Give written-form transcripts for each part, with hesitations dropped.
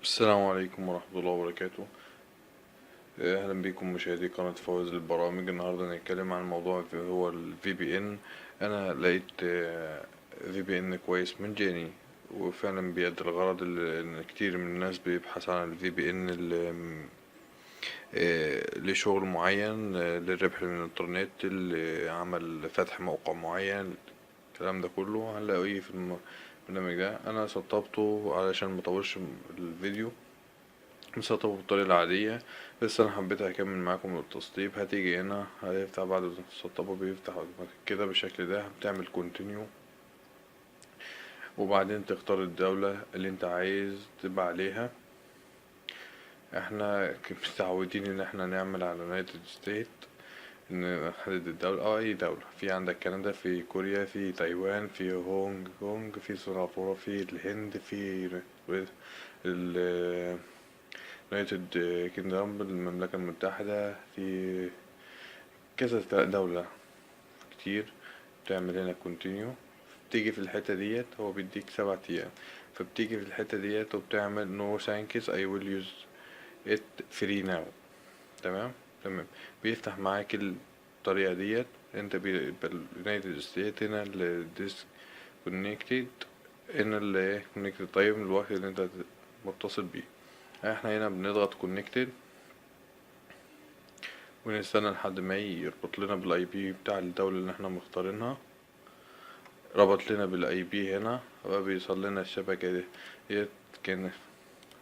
السلام عليكم ورحمة الله وبركاته. أهلا بكم مشاهدي قناة فواز للبرامج. النهاردة هنتكلم عن موضوع هو ال VPN. أنا لقيت VPN كويس مجاني وفعلا بيأدي الغرض، اللي إن كتير من الناس بيبحث عن ال VPN لشغل معين، للربح من الإنترنت، لعمل فتح موقع معين، الكلام ده كله هنلاقيه في البرنامج ده. انا سطبته علشان مطولش الفيديو، مسطبه بالطريقة العادية، بس انا حبيت اكمل معاكم التسطيب. هتيجي هنا هيفتح، بعد ما تسطبه بيفتح اوتوماتيك كده بالشكل ده، بتعمل continue وبعدين تختار الدولة اللي انت عايز تبقى عليها. احنا متعودين ان احنا نعمل على United States، نحدد الدولة او اي دولة. في عندك كندا، في كوريا، في تايوان، في هونج كونج، في سنغافورة، في الهند، في ال United Kingdom المملكة المتحدة، في كذا دولة كتير. تعمل هنا continue، بتيجي في الحتة ديت هو بيديك 7 ايام، فبتيجي في الحتة ديت وبتعمل no thanks I will use it free now. تمام، بيفتح معاك الطريقة ديت. انت بيبقى ال United States هنا ال disconnected، هنا اللي connected. طيب الوقت اللي انت متصل بيه، احنا هنا بنضغط connected ونستنى لحد ما يربط لنا بال IP بتاع الدولة اللي احنا مختارينها. ربط لنا بال IP هنا، بقى بيوصل لنا الشبكة دي كان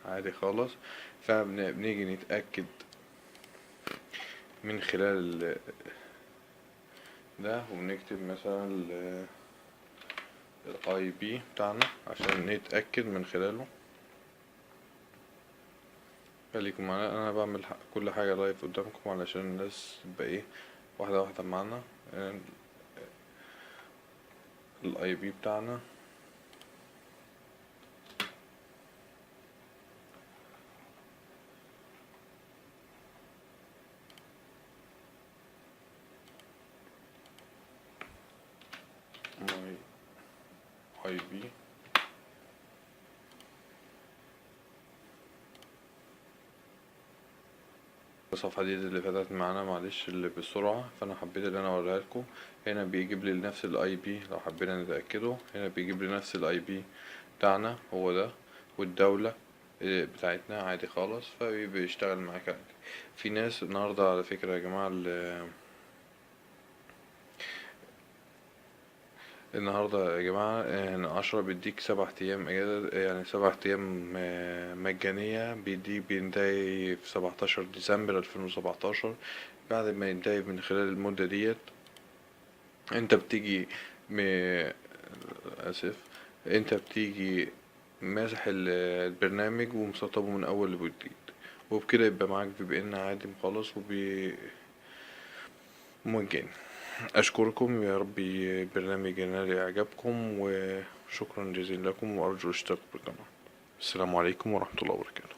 عادي خالص. فبنيجي نتأكد من خلال ده وبنكتب مثلا ال IP بتاعنا عشان نتأكد من خلاله. خليكم معانا، انا بعمل كل حاجة live قدامكم علشان الناس تبقى ايه واحدة واحدة معانا. ال IP بتاعنا my IP. الصفحة دي اللي فتحت معانا معلش اللي بسرعة، فانا حبيت ان انا اوريها لكم. هنا بيجيب لي نفس ال IP لو حبينا نتأكده، هنا بيجيب لي نفس ال IP بتاعنا هو ده والدولة بتاعتنا عادي خالص، فبيشتغل معاك عادي. في ناس النهاردة على فكرة يا جماعة النهاردة يا جماعة ان 10 بيديك 7 ايام اجازة، يعني 7 ايام مجانية، بينتهي في 17 ديسمبر 2017. بعد ما ينتهي من خلال المدة ديت انت بتيجي اسف، انت بتيجي ماسح البرنامج ومسطبه من اول وجديد، وبكده يبقى معاك VPN عادي خالص مجاني. اشكركم، يا ربي برنامج ينال اعجابكم، وشكرا جزيلا لكم، وارجو الاشتراك بالقناة. السلام عليكم ورحمة الله وبركاته.